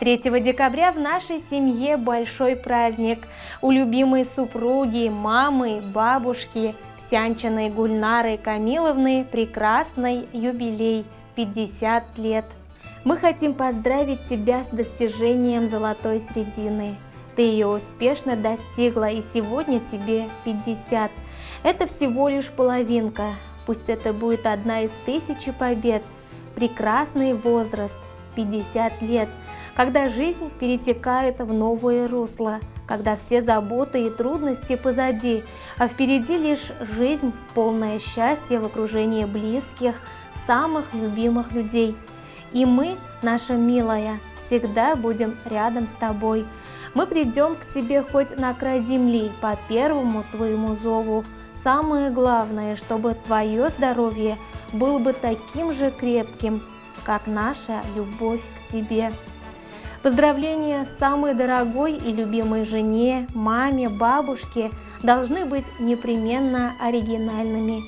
3 декабря в нашей семье большой праздник. У любимой супруги, мамы, бабушки Псянчиной Гульнары Камиловны прекрасный юбилей – 50 лет. Мы хотим поздравить тебя с достижением золотой середины. Ты ее успешно достигла, и сегодня тебе 50. Это всего лишь половинка. Пусть это будет одна из тысячи побед. Прекрасный возраст – 50 лет, когда жизнь перетекает в новое русло, когда все заботы и трудности позади, а впереди лишь жизнь, полная счастья в окружении близких, самых любимых людей. И мы, наша милая, всегда будем рядом с тобой. Мы придем к тебе хоть на край земли по первому твоему зову. Самое главное, чтобы твое здоровье было бы таким же крепким, как наша любовь к тебе. Поздравления самой дорогой и любимой жене, маме, бабушке должны быть непременно оригинальными.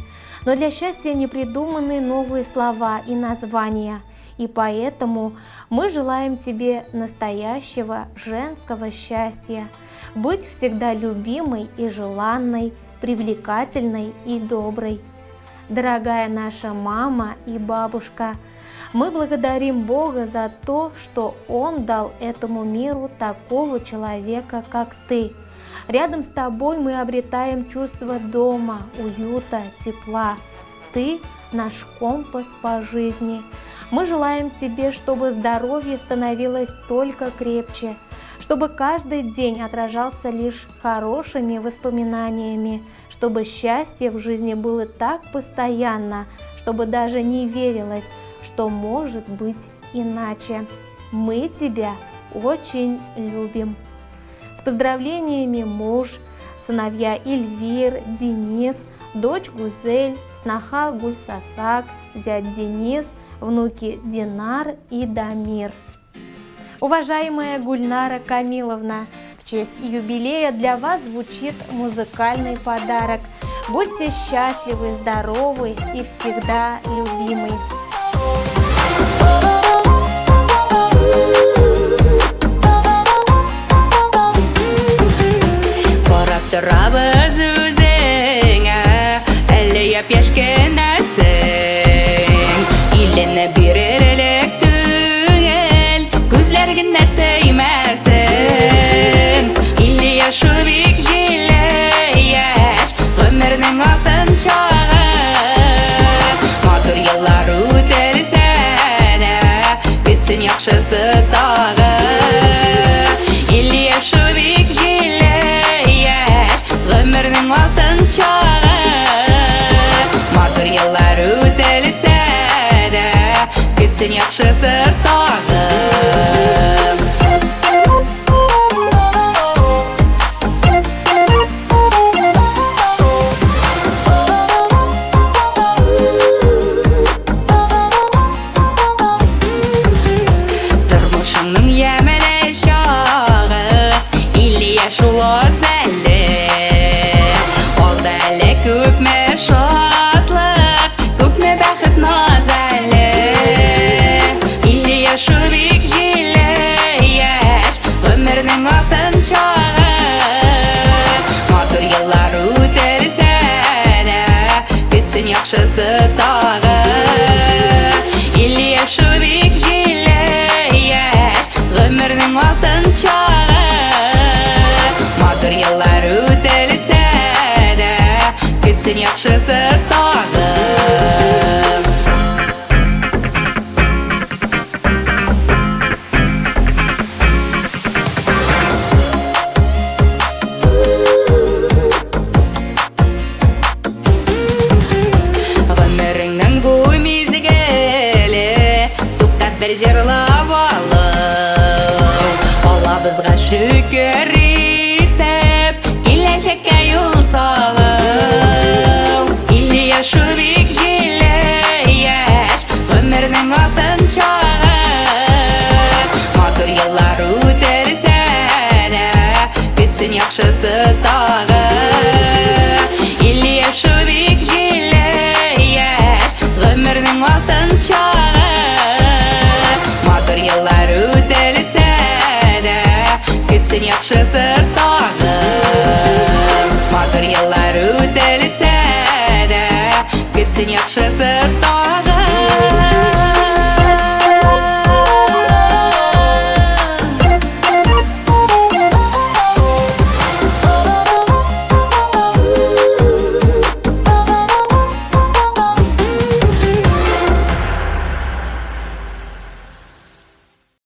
Но для счастья не придуманы новые слова и названия. И поэтому мы желаем тебе настоящего женского счастья, быть всегда любимой и желанной, привлекательной и доброй. Дорогая наша мама и бабушка, мы благодарим Бога за то, что Он дал этому миру такого человека, как ты. Рядом с тобой мы обретаем чувство дома, уюта, тепла. Ты наш компас по жизни. Мы желаем тебе, чтобы здоровье становилось только крепче, чтобы каждый день отражался лишь хорошими воспоминаниями, чтобы счастье в жизни было так постоянно, чтобы даже не верилось, что может быть иначе. Мы тебя очень любим. С поздравлениями муж, сыновья Эльвир, Денис, дочь Гузель, сноха Гульсасак, зять Денис, внуки Динар и Дамир. Уважаемая Гульнара Камиловна, в честь юбилея для вас звучит музыкальный подарок. Будьте счастливы, здоровы и всегда любимы. Карап торабыз үзеңә, әле япь-яшь кенәсең. Иленә бирерлек түгел, күзләр генә теймәсен. Илле яшь ул бик җилле яшь, гомернең алтын чагы. Матур еллар үтелсә дә, көтсен яхшысы тагы. Илле яшь ул бик җилле яшь, гомернең алтын чагы. Матур еллар үтелсә дә, көтсен яхшысы тагы. Тормышыңның ямьле чагы, илле яшь ул аз әле. Алда әле күпме шатлык, күпме бәхет наз әле. Илле яшь ул бик җилле яшь, гомернең алтын чагы. Матур еллар үтелсә дә, көтсен яхшысы тагы. Илле яшь ул бик җилле яшь, гомернең алтын чагы. Матур еллар үтелсә дә, көтсен яхшысы тагы. Гомереңнең бу мизгеле, туктап бер җырлап алу. Аллабызга шөкер итеп, киләчәккә юл салу. Илле яшь ул бик җилле яшь, гомернең алтын чагы. Матур еллар үтелсә дә, көтсен яхшысы тагы. Илле яшь ул бик җилле яшь, гомернең алтын чагы. Матур еллар үтелсә Көтһөн яҡшыһы тағы. Матур йыллар үтелсә дә, көтһөн яҡшыһы тағы.